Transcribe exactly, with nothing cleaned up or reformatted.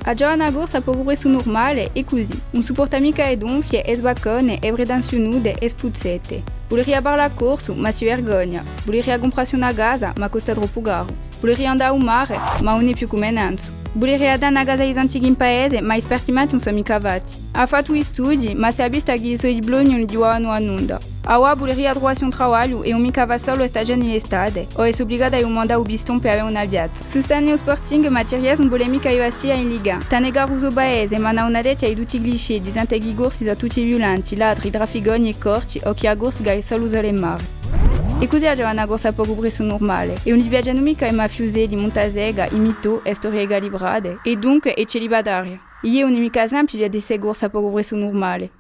A ghjovana corsa pocu pressu nurmale hè cusì, ùn supporta micca e donfie, e sbaccone, e pretensiunude, e spuzzette. Vuleria parlà corsu, ma si vergogna. Vuleria cumprassi una casa, ma costa troppu caru. Vuleria andà à u mare, ma ùn hè più cum'è nanzu. Vuleria dà una casa à i so antichi in paese, ma i spartimenti ùn sò micca fatti. Hà fattu i studii, ma s'hè avvista chì i so diplomi ùn li ghjuvavanu à nunda. Avà vuleria truvassi un travagliu è ùn micca fà solu e stagione di l'estate, o esse ubligata à dumandà u piston per avè una piazza. Sustene u Sporting, ma Thiriez ùn vole micca i Bastia in Ligue un. Tene caru u so paese, ma n'hà una techja di tutti i cliché, di sente chì i Corsi sò tutti viulenti, ladri, trafficoni è corci, o chì a Corsica hè solu sole è mare. È cusì a ghjovana corsa pocu pressu nurmale, è ùn li piacenu micca i mafiuselli, i muntasega, i mitò, e storie calibrate, è dunque hè celibataria. Iè, ùn hè micca semplice d'esse corsa pocu pressu nurmale.